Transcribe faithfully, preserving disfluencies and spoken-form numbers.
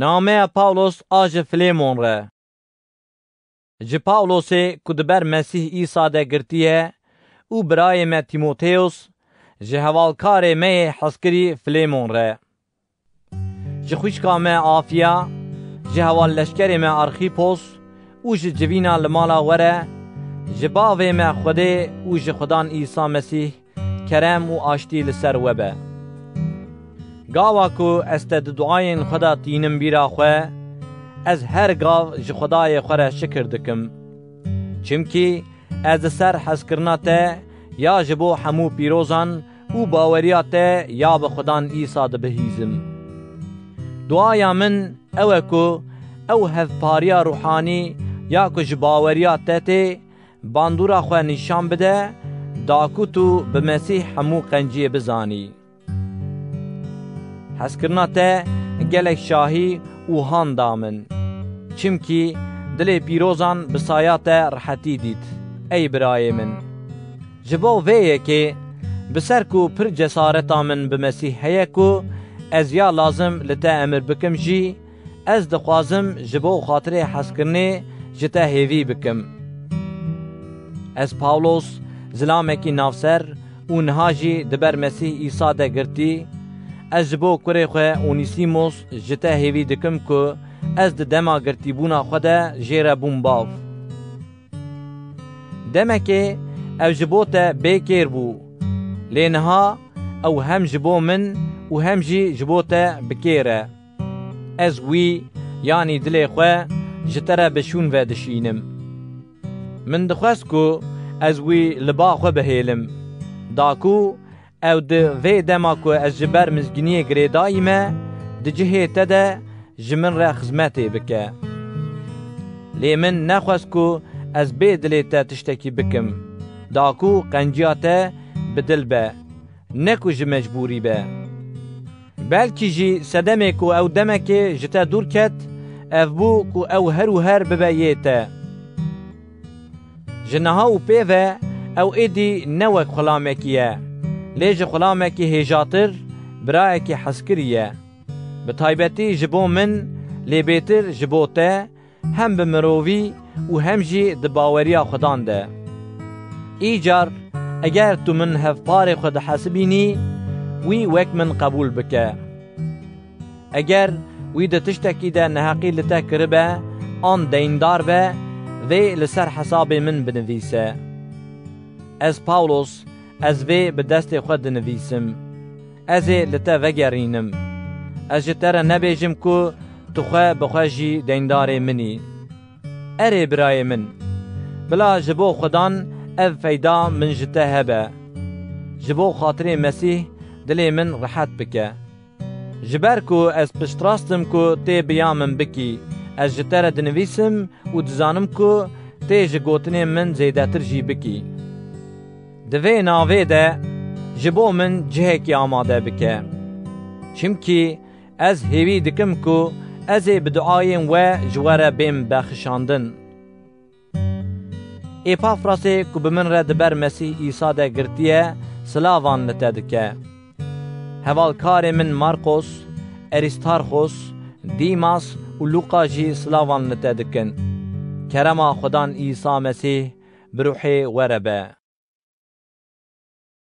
Nameya Pawlos a ji Filêmon re. Ji Pawlosê ku di ber Mesîh Îsa de girtiye û birayê me Tîmoteos, ji hevalkarê me yê hezkirî Filêmon re. Ji xwişka me Afiya, ji hevalleşkerê me Arxîpos û ji civîna li mala we re, ji bavê me Xwedê û ji Xudan Îsa Mesîh kerem û aştî li ser we be. Gava ku ez te di duayên xwe de tînim bîra xwe, ez her gav ji Xwedayê xwe re şikir dikim. Çimkî ez di ser hezkirina te ya ji bo hemû pîrozan û baweriya te ya bi Xudan Îsa dibihîzim. Duaya min ew e ku ew hevpariya ruhanî ya ku ji baweriya te tê, bandora xwe nîşan bide, da ku tu bi Mesîh hemû qenciyê bizanî. Hezkirina te gelek şahî û han da min. Çimkî dilê pîrozan bi saya te rihetî dît, ey birayê min. Ji bo vê yekê, bi ser ku pir cesareta min bi Mesîh heye ku ez ya lazim li te emir bikim jî, ez dixwazim ji bo xatirê hezkirinê ji te hêvî bikim. Ez Pawlos, zilamekî navser û niha jî di ber Mesîh Îsa de girtî, ez ji bo kurê xwe Onîsîmos ji te hêvî dikim ku ez di dema girtîbûna xwe de jê re bûm bav. Demekê ew ji bo te bê kêr bû, lê niha ew hem ji bo min û hem jî ji bo te bi kêr e. Ez wî, yanî dilê xwe, ji te re bi şûn ve dişînim. Min dixwest ku ez wî li ba xwe bihêlim, da ku ew di vê dema ku ez ji ber mizgîniyê girêdayî me, di cihê te de ji min re xizmetê bike. Lê min nexwest ku ez bê dilê te tiştekî bikim, da ku qenciya te bi dil be, ne ku ji mecbûrî be. Belkî jî sedemê ku ew demekê ji te dûr ket, ev bû ku ew her û her bibe yê te. Ji niha û pê ve ew êdî ne wek xulamekî ye, lê ji xulamekî hêjatir, birayekî hezkirî ye. Bi taybetî ji bo min, lê bêtir ji bo te, hem bi mirovî û hem jî di baweriya Xudan de. Îcar, eger tu min hevparê xwe dihesibînî, wî wek min qebûl bike. Eger wî di tiştekî de neheqî li te kiribe, an deyndar be, vê li ser hesabê min binivîse. Ez Pawlos, ez vê bi destê xwe dinivîsim. Ez ê li te vegerînim. Ez ji te re nebêjim ku tu xwe bi xwe jî deyndarê min î. Erê birayê min, bila ji bo Xudan ev feyda min ji te hebe. Ji bo xatirê Mesîh dilê min rihet bike. Ji ber ku ez piştrast im ku tê bi ya min bikî, ez ji te re dinivîsim û dizanim ku tê ji gotinên min zêdetir jî bikî. Di vê navê de ji bo min cihekî amade bike. Çimkî ez hêvî dikim ku ez ê bi duayên we ji we re bêm bexşandin. Êpafrasê ku bi min re di ber Mesîh Îsa de girtiye, silavan li te dike. Hevalkarê min Markos, Erîstarxos, Dîmas û Lûqa jî silavan li te dikin. Kerema Xudan Îsa Mesîh bi ruhê we re be.